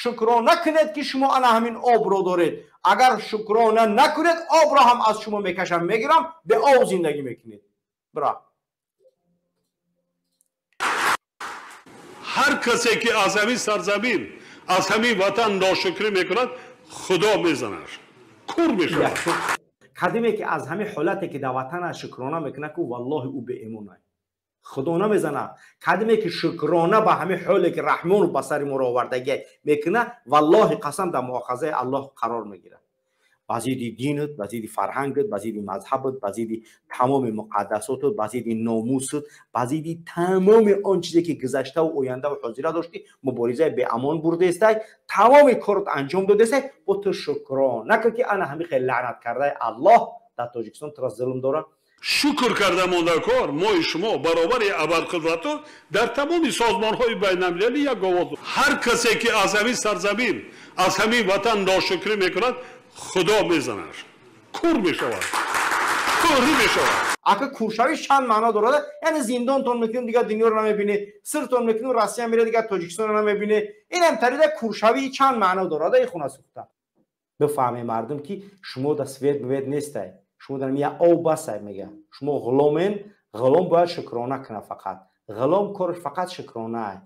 Шукрона кунед, ки шумо ана ҳамин обро доред. Агар шукрона накунед, обро ҳам аз шумо мекашам, мегирам, бе об зиндагӣ мекунед. Бира. Ҳар касе ки аз ҳамин сарзамин, аз ҳамин ватан ношукрӣ мекунад, худо мезанаш, кур мешавад. Кадиме ки аз ҳамин ҳолате ки дар ватанаш шукрона мекунад, ку валлоҳи ӯ беэмонай, худо намезанад. Кадиме ки шукрона ба ҳамин ҳоле ки раҳмону ба сари моро овардагӣ мекунад, валлоҳи қасам, дар муохазаи Аллоҳ қарор мегирад. Ба зидди динат, ба зидди фарҳангат, ба зидди мазҳабат, ба зидди тамоми муқаддасотат, ба зидди номусат, ба зидди тамоми он чизе ки гузаштаву ояндаву ҳозира доштӣ, муборизаи беамон бурдаестай, тамоми корот анҷом додаестай, бо ту шукрон накун, ки ана ҳамин хел лаънат кардаи Аллоҳ дар Тоҷикистон туро зулм дорад. Шукр карда мондакор, мои шумо баробари абарқудрато дар тамоми созмонҳои байналмилалӣ як овоз. Ҳар касе ки аз ҳамин сарзамин, аз ҳамин ватан ношукрӣ мекунад, худо мезанаш, кур мешавад, кӯрӣ мешавад. Ака, куршавӣ чанд маъно дорад? Яъне зиндонтон мекунем, дигар дунёро намебинед, сиртон мекунем, Россия мере, дигар Тоҷикистонро намебинед. Инам тарида куршавӣ чанд маъно дорад? И хона сӯхта бифаҳме мардум, ки шумо да свет мевед нестай, шумо дар я об басай мега. Шумо ғуломен, ғулом бояд шукрона кунад фақат. Ғулом кораш фақат шукрона.